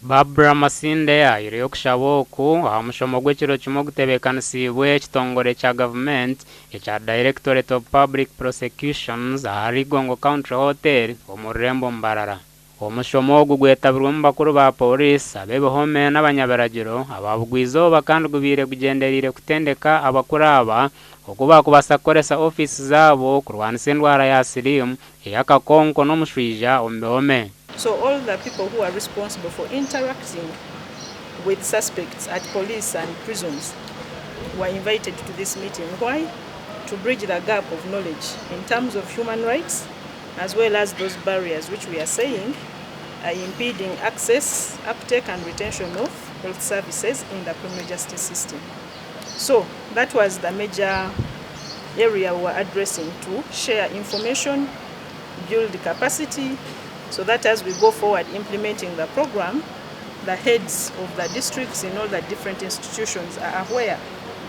Barbra Masinde ahaireyo okushaba oku aha mushomo gw'ekiro kimwe ogutebeekanisiibwe ekitongore kya gavumenti ekya Directorate of Public Prosecutions ahari Igongo Country Hotel omu rurembo Mbarara. Omushomo ogu gwetabirwemu bakuru ba Pooriisi, ab'ebihome n'abanyabiragiro aba bugwa-izooba kandi gubaire gugyendereire kutendeka abakuru aba oku baakubaasa kukoresa ofiisi zaabo kurwanisa endwara ya siriimu, ey'akakonko n'omushwija omu bihome. So all the people who are responsible for interacting with suspects at police and prisons were invited to this meeting. Why? To bridge the gap of knowledge in terms of human rights as well as those barriers which we are saying are impeding access, uptake and retention of health services in the criminal justice system. So that was the major area we were addressing to share information, build capacity, so that as we go forward implementing the program, the heads of the districts in all the different institutions are aware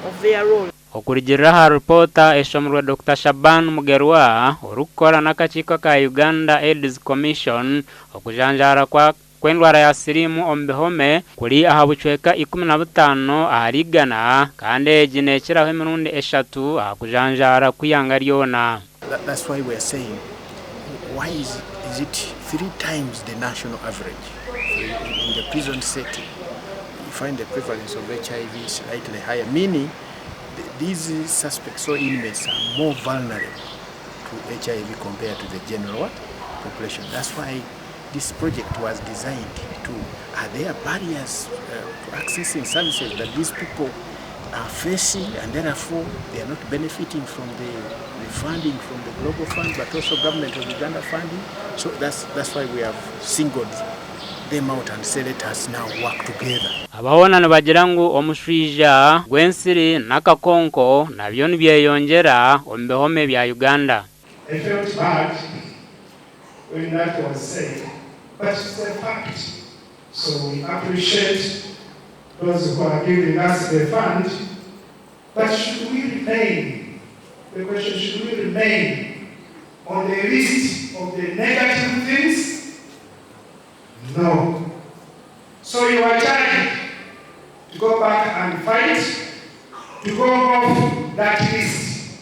of their role. Okurugiirira aha rupoota eshomirwe Dokita Shaban Mugerwa, orikukora n'akakiiko aka Uganda AIDS Commission, okujanjaara kwa kw'endwara ya siriimu omu bihome kuri aha bucweka 15 ahari igana kandi egi neekiraho emirundi eshatu aha kujanjaara kw'eihanga ryona. That's why we are saying why is, is it three times the national average in the prison setting you find the prevalence of HIV slightly higher meaning these suspects or inmates are more vulnerable to HIV compared to the general what? population. That's why this project was designed to, are there barriers to accessing services that these people are facing and therefore they are not benefiting from the, the funding from the global fund but also government of Uganda funding. So that's, that's why we have singled them out and say let us now work together. Aba hoona nibagira ngu omushwija gw'ensiri n'akakonko nabyo nibyeyongyera omu bihome bya Uganda. I felt bad when that was said, but it's a fact. So we appreciate those who are giving us the fund, but should we remain, the question, should we remain on the list of the negative things? No. So you are charged to go back and fight, to go off that list.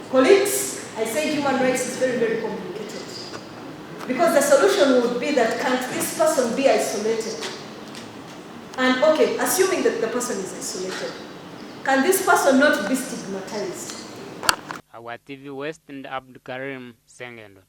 Colleagues, I say human rights is very, very complicated. Because the solution would be that can't this person be isolated? And okay, assuming that the person is isolated, can this person not be stigmatized? Ahabwa TV West ndi Abdukarim Sengendo.